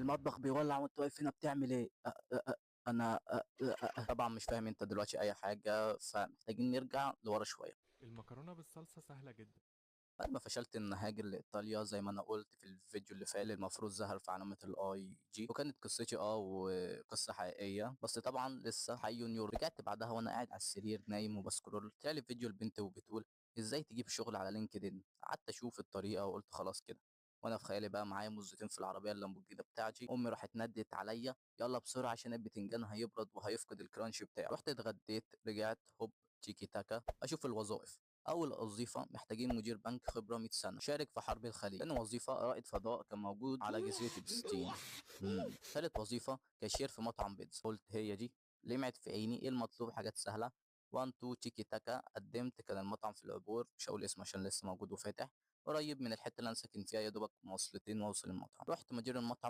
المطبخ بيولع وانت واقف هنا بتعمل ايه؟ أ أ أ انا أ أ أ. طبعا مش فاهم انت دلوقتي اي حاجة، فمحتاجين نرجع لورا شوية. المكرونة بالصلصة سهلة جدا. بعد ما فشلت ان هاجر لايطاليا زي ما انا قلت في الفيديو اللي فات، اللي المفروض ظهر في علامة ال i g، وكانت قصتي وقصة حقيقية، بس طبعا لسه حي يور. رجعت بعدها وانا قاعد على السرير نايم وب scroll، طلع لي فيديو البنت وبتقول ازاي تجيب شغل على لينكدين. قعدت اشوف الطريقة وقلت خلاص كده، وانا في خيالي بقى معايا مزتين في العربية اللامبورجيني بتاعتي. امي راحت ندت عليا يلا بسرعة عشان البتنجان هيبرد وهيفقد ال crunch بتاعه. رحت اتغديت، رجعت هوب تيكي تاكا اشوف الوظائف. اول وظيفة محتاجين مدير بنك خبره 100 سنة، شارك في حرب الخليج. ثاني وظيفة رائد فضاء كان موجود على جزيرة ابستين. ثالث وظيفة كاشير في مطعم بيتزا. قلت هي دي، لمعت في عيني. ايه المطلوب؟ حاجات سهلة، 1 2 تيكي تاكا. قدمت، كان المطعم في العبور، مش هقول اسمه عشان لسه موجود وفاتح، قريب من الحتة اللي انا ساكن فيها، يا دوبك مواصلتين واوصل المطعم. رحت مدير المطعم